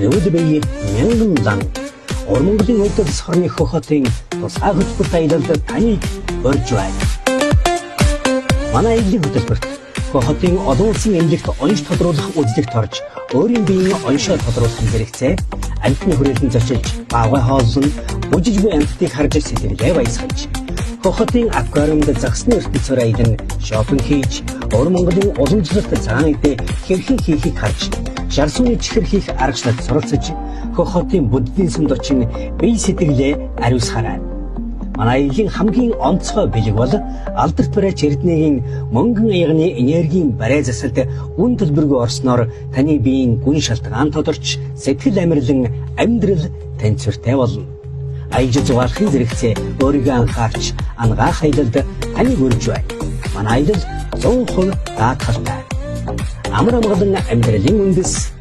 Эрүүл бие мянган лан. Ор Монголын өвдөг орны Хөх хотын тусгай хөтөлбөрт аялалд таныг урьж байна. Манай аяллаа хөтөлбөрт Хөх хотын олон улсын эмнэлэгт онж тодруулах үзлэгт орж өөрийн биеийн оншоо тодруулах зэрэгцээ амьтны хүрээлэн зочилж, баавгай хооллон, бүжиж буй амьтдыг харж сэтгэлээ баясгаж, Хөх хотын аквариумд загасны ертөнцөөр аялан шопинг хийж, Ор Монголын уламжлалт цагаан эдээ хэрхэн хийхийг харж, шар сүний чихэр хийх аргачлалд суралцаж, Хөх хотын буддын сүмд очин бие сэтгэлээ ариусгаарай. Манай аяллын хамгийн онцгой бэлэг бол алдарт бариач Эрдэнэгийн мөнгөн аягны энергийн барай засалд үн төлбөргүй орсноор таны биеийн гүн шалтгаан тодорч, сэтгэл амарлан амьдрал тэнцвэртэй болно. Аялж зугаалахын зэрэгцээ өөрийгөө анхаарч анагаах аялалд таныг урьж байна. Манай аялал 100% даатгалтай. Амар амгалан амьдралын үндэс.